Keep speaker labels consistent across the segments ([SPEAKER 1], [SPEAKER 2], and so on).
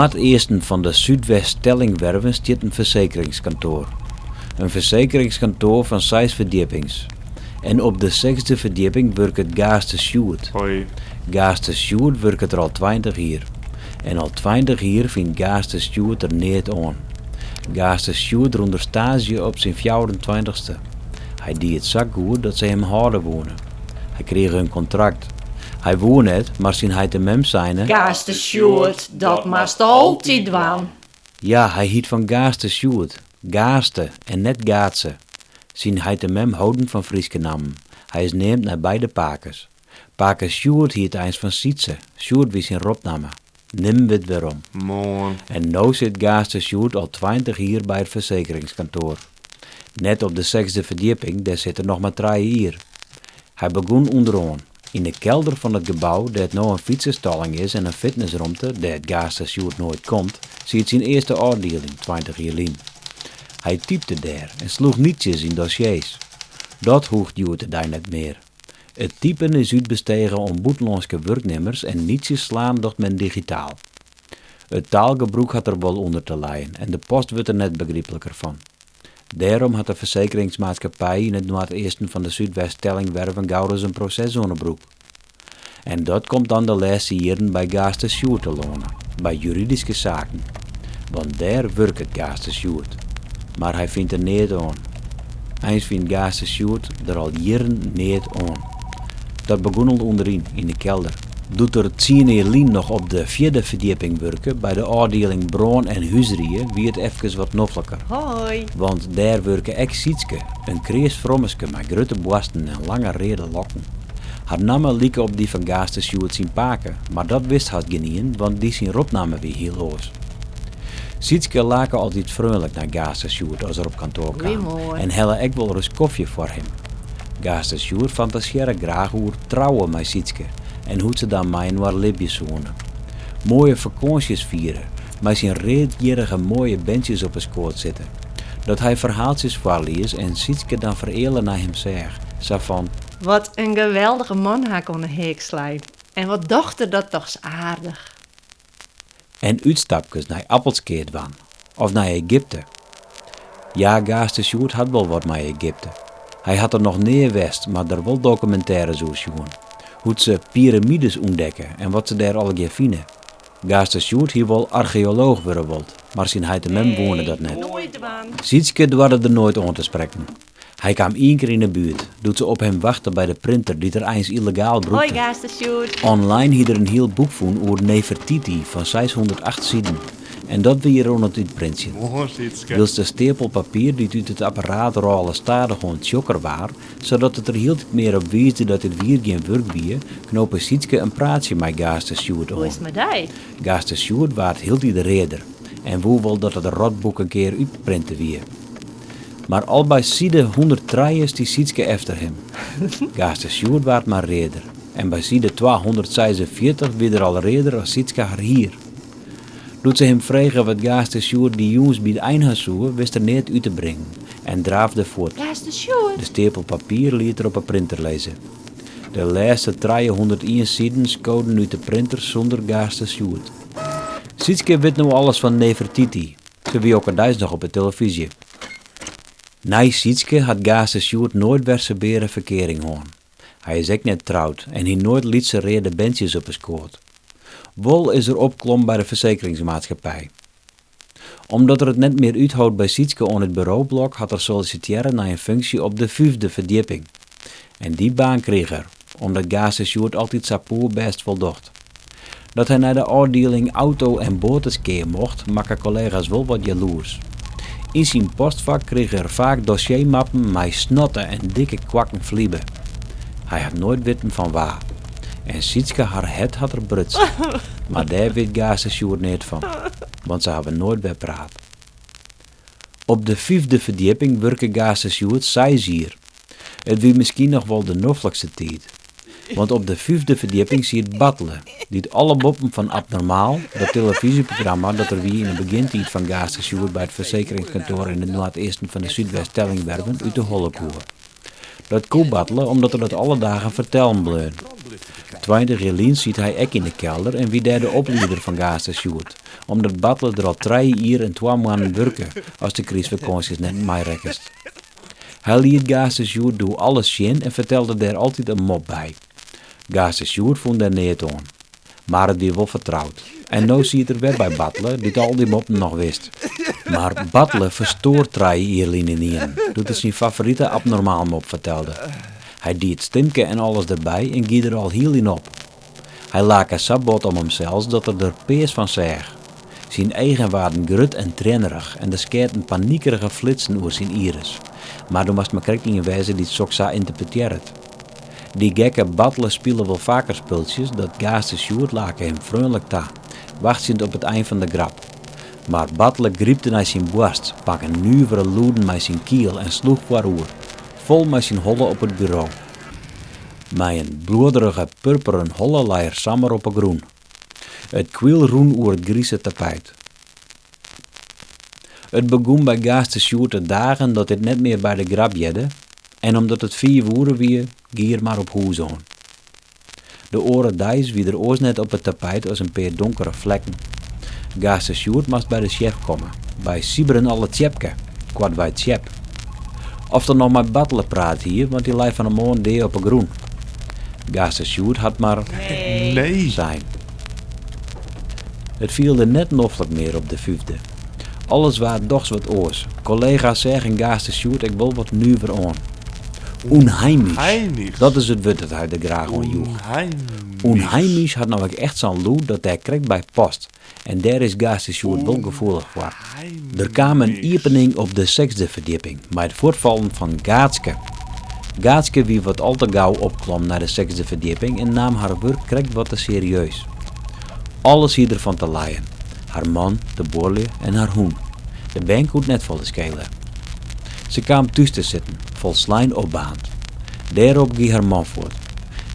[SPEAKER 1] noardeasten fan de Súdwest-Stellingwerven stiet in fersekeringskantoar. In fersekeringskantoar fan seis ferdjippings. En op de sechsde ferdjipping wurket Gaaste Sjoerd.
[SPEAKER 2] Hoi.
[SPEAKER 1] Gaaste Sjoerd wurket der al 20 jier. En al 20 jier fynt Gaaste Sjoerd der neat oan. Gaaste Sjoerd rûn der staazje op syn 24ste. Hy die it sa goed dat se him hâlde woene. Hy krige in kontrakt. Hy woe net, mar syn heit en mem seine.
[SPEAKER 3] Gaaste Sjoerd, dat moatst altyd dwaan.
[SPEAKER 1] Ja, hy hiet fan Gaaste Sjoerd. Gaaste en net Gaatse. Syn heit en mem holden fan Fryske nammen. Hy is neamd nei beide pakes. Pake Sjoerd hiet eins fan Sytse, Sjoerd wie syn ropnamme. Nimmen wit wêrom.
[SPEAKER 2] Moarn.
[SPEAKER 1] En no sit Gaaste Sjoerd al 20 jier by it fersekeringskantoar. Net op de sechsde ferdjipping, dêr sit er noch mar trije jier. Hy begûn ûnderoan, yn de kelder fan it gebou dêr't no in fytsestalling is en in fitnessromte, dêr't Gaaste Sjoerd noait komt, siet syn earste ôfdieling, 20 jier lyn. Hy typte dêr en sloech nytsjes yn dossiers. Dat hoecht hjoed-de-dei net mear. It typen is útbestege oan bûtenlânske wurknimmers en nytsjes slaan docht men digitaal. It taalgebrûk hat der wol ûnder te lijen en de post wurdt der net begrypliker fan. Dêrom hat de fersekeringsmaatskippij yn it noardeasten fan de Súdwest-Stellingwerven gauris in proses oan 'e broek. En dat komt dan de lêste jierren by Gaaste Sjoerd telâne, by juridyske saken. Want dêr wurket Gaaste Sjoerd. Mar hy fynt der neat oan. Eins fynt Gaaste Sjoerd der al jierren neat oan. Dat begûn al ûnderyn, yn de kelder. Doe't er tsien jier lyn noch op de fjirde ferdjipping wurke, by de ôfdieling brân en húsrie, wie it efkes wat nofliker.
[SPEAKER 3] Hoi.
[SPEAKER 1] Want dêr wurke ek Sytske, in kreas frommeske mei grutte boarsten en lange reade lokken. Har namme like op dy fan Gaaste Sjoerd syn pake, mar dat wist hast gjinien, want dy syn ropnamme wie hiel oars. Sytske lake altyd freonlik nei Gaaste Sjoerd as er op kantoar kaam
[SPEAKER 3] Goeiemoarn.
[SPEAKER 1] en helle ek wolris kofje foar him. Gaaste Sjoerd fantasearre graach oer trouwe mei Sytske en hoe't se dan mei-inoar libje soene. Moaie fakânsjes fiere, mei syn readhierrige moaie berntsjes op 'e skoat sitte. Dat hy ferhaaltsjes foarlies en Sytske dan fereale nei him seach, sa fan.
[SPEAKER 3] Wat in geweldige man ha ik oan 'e heak slein en wat docht er dat dochs aardich.
[SPEAKER 1] En útstapkes nei Appelskea dwaan. Of nei Egypte. Ja, Gaaste Sjoerd hat wol wat mei Egypte. Hy hat der noch nea west, mar der wol dokumintêres oer sjoen. Hoe't se piramides ûntdekke en wat se dêr allegear fine. Gaaste Sjoerd hie wol archeolooch wurde wold, mar syn heit en mem woene
[SPEAKER 3] Nee,
[SPEAKER 1] dat net.
[SPEAKER 3] noait dwaan.
[SPEAKER 1] Sytske doarde der noait oan te sprekken. Hy kaam ien kear yn 'e buert, doe't se op him wachte by de printer dy't er eins yllegaal
[SPEAKER 3] Hoi
[SPEAKER 1] brûkte.
[SPEAKER 3] Gaaste Sjoerd.
[SPEAKER 1] Online hie er in hiel boek fûn oer Nefertiti fan 608 siden en dat wie er oan it útprintsjen.
[SPEAKER 2] Moarn, Sytske.
[SPEAKER 1] Wylst de steapel papier dy't út it apparaat rôle stadichoan tsjokker waard, sadat it der hieltyd mear op wiisde dat dit wier gjin wurk wie, knope Sytske in praatsje mei Gaaste Sjoerd
[SPEAKER 3] Hoe
[SPEAKER 1] oan.
[SPEAKER 3] is 't mei dy?
[SPEAKER 1] Gaaste Sjoerd waard hieltyd reader en woe wol dat it rotboek in kear útprinte wie. Mar al by side 103 stie Sytske efter him. Gaaste Sjoerd waard mar reader en by side 246 wie er al reader as Sytske har hier. Doe't se him frege wat Gaaste Sjoerd dy jûns by de ein ha soe, wist er neat út te bringen en draafde fuort.
[SPEAKER 3] Gaaste
[SPEAKER 1] De
[SPEAKER 3] Sjoerd.
[SPEAKER 1] steapel papier liet er op 'e printer lizze. De lêste 301 siden skoden út de printer sûnder Gaaste Sjoerd. Sytske wit no alles fan Nefertiti. Se wie okkerdeis noch op 'e telefyzje. Nei Sytske hat Gaaste Sjoerd noait wer sabeare ferkearing hân. Hy is ek net troud en hie noait lytse reade berntsjes op 'e skoat. Wol is er opklommen by de fersekeringsmaatskippij. Omdat er it net mear úthold by Sytske oan it buroblok hat er sollisitearre nei in funksje op de fyfde ferdjipping. En dy baan krige er, omdat Gaaste Sjoerd altyd sa poerbêst foldocht. Dat hy nei de ôfdieling auto en boateskea mocht, makke kollega's wol wat jaloers. Yn syn postfak krige er faak dossiermappen mei snotte en dikke kwakken flibe. Hy hat noait witten fan wa. En Sytske har hert hat er brutsen. Mar dêr wit Gaaste Sjoerd neat fan, want se hawwe noait wer praat. Op de fyfde ferdjipping wurke Gaaste Sjoerd seis jier. It wie miskien noch wol de noflikste tiid. Want op de fyfde ferdjipping siet Bartele, dy't alle boppen fan Abnormaal, dat telefyzjeprogramma dat der wie yn 'e begjintiid fan Gaaste Sjoerd by it fersekeringskantoar yn it noardeasten fan de Súdwest-Stellingwerven, út 'e holle koe. Dat koe Bartele omdat er dat alle dagen fertellen bleaun. 20 jier lyn siet hy ek yn de kelder en wie dêr de oplieder fan Gaaster Sjoerd, omdat Bartele der al trije jier en twa moannen wurke, ast de krystfakânsjes net meirekkest. Hy liet Gaaster Sjoerd doe alles sjen en fertelde dêr altyd in mop by. Gaaster Sjoerd fûn dêr neat oan. Mar it wie wol fertroud. En no siet er wer by Bartele, dy't al dy moppen noch wist. Mar Bartele ferstoar trije jier lyn ynienen, doe't er syn favorite abnormaal-mop fertelde. Hy die it stimke en alles derby en gie der alhiel yn op. Hy lake sa bot om himsels dat er der pears fan seach. Syn eagen waarden grut en trienerich en der skeaten panikerige flitsen oer syn iris. Mar do moatst mar krekt ien wêze dy't soks sa ynterpretearret. Dy gekke Bartele spile wol faker spultsjes, dat Gaaster Sjoerd lake him freonlik ta, wachtsjend op it ein fan de grap. Mar Bartele grypte nei syn boarst, makke nuvere lûden mei syn kiel en sloech foaroer, fol mei syn holle op it buro. Mei in bluodderige purperen holle lei er samar op 'e grûn. It kwyl rûn oer it grize tapijt. It begûn by Gaaster Sjoerd te dagen dat dit net mear by de grap hearde en omdat it fiif oere wie, gie er mar op hûs oan. De oare deis wie der oars net op it tapijt as in pear donkere flekken. Gaaster Sjoerd moast by de sjef komme, by Sybren Alle Tsjepke, koartwei Tsjep. Oft er noch mei Bartele praat hie, want dy lei fan 'e moarn dea op 'e grûn. Gaaster Sjoerd hat mar
[SPEAKER 2] Nee.
[SPEAKER 1] sein. It fielde net noflik mear op de fyfde. Alles waard dochs wat oars. Kollega's seagen Gaaster Sjoerd ek wol wat nuver oan. Unheimisch.
[SPEAKER 2] Unheimisch.
[SPEAKER 1] Dat is it wurd dat hy der graach oan joech.
[SPEAKER 2] Unheimisch.
[SPEAKER 1] Unheimisch hat no ek echt sa'n lûd dat dêr krekt by past. En dêr is Gaaster Sjoerd wol gefoelich foar. Der kaam in
[SPEAKER 2] Unheimisch.
[SPEAKER 1] iepening op de sechsde ferdjipping mei it fuortfallen fan Gaatske. Gaatske wie wat al te gau opklommen nei de sechsde ferdjipping en naam har wurk krekt wat te serieus. Alles hie derfan te lijen, har man, de buorlju en har hûn. De bern koe it net folle skele. Se kaam thús te sitten, folslein opbaarnd. Dêrop gie har man fuort.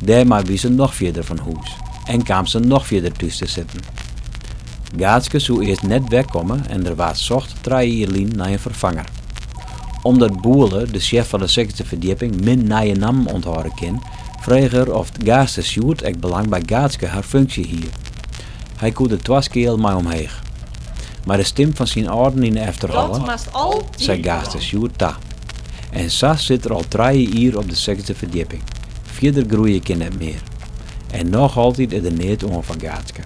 [SPEAKER 1] Dêrmei wie se noch fierder fan hûs en kaam se noch fierder thús te sitten. Gaatske soe earst net werkomme en der waard socht trije jier lyn nei in ferfanger. Omdat Boele, de sjef fan de sechsde ferdjipping, min nije nammen ûnthâlde kin, frege er oft Gaaster Sjoerd ek belang by Gaatske har funksje hie. Hy koe der twa skeal mei omheech. Mei de stim fan syn âlden yn 'e
[SPEAKER 3] Dat
[SPEAKER 1] efterholle,
[SPEAKER 3] moatst
[SPEAKER 1] sei
[SPEAKER 3] altyd
[SPEAKER 1] Gaaster
[SPEAKER 3] dwaan.
[SPEAKER 1] Sjoerd ta. En sa sit er al trije jier op de sechsde ferdjipping. Fierder groeie kin net mear. En noch altyd is der neat oan fan Gaatske.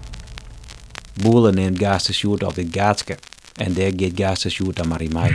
[SPEAKER 1] Boele neamt Gaaster Sjoerd altyd Gaatske en dêr giet Gaaster Sjoerd dan mar yn mei.